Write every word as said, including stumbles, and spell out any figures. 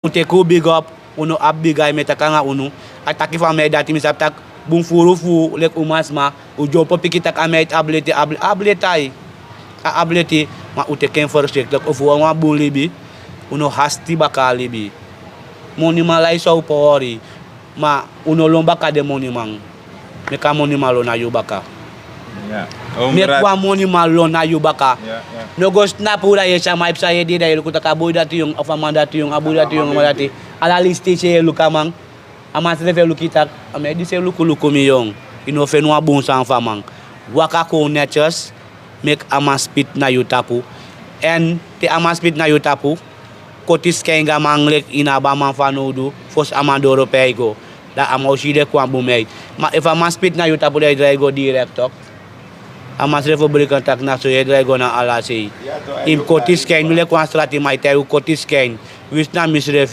Un teki un bigi op. Un no abi bigi ai mi e taki nanga unu. A taki fu a mei dati mi sabi taki bun furu fu un leki umasma. Un dyompo piki taki a mei abi leti. A abi leti ai. A abi leti. Ma un teki en fersiklik efu un wani wan bun libi, un no hasti baka a libi. Moniman lai san un pori. Ma un no lon baka den moniman. Meki a moniman lon na yu baka. Meki wan moniman lon na yu baka. No go snapu da yu e si a man e psa yu e dei da yu e luku taki a boi dati yong of a man dati yong a boi dati yong a man dati. Ala lisi te yu si yu e luku a man. A man srefi e luku yu taki a man e disi e lukuluku mi yong. Yu no feni wan bun sani fu a man. Waka kon netyes. Meki a man spiti na yu tapu. Èn te a man spiti na yu tapu, koti skin gi a man leki yu no abi a man fanowdu. Fosi a man doro pe a e go, da a man o si yu leki wan bun mei. Ma efu a man spiti na yu tapu da yu drai go direktok. A man srefi o breken taki na so yu e drai go na ala sei. Yu mus koti skin mi leki wan strati man e tai un koti skin. Winsi na mi srefi.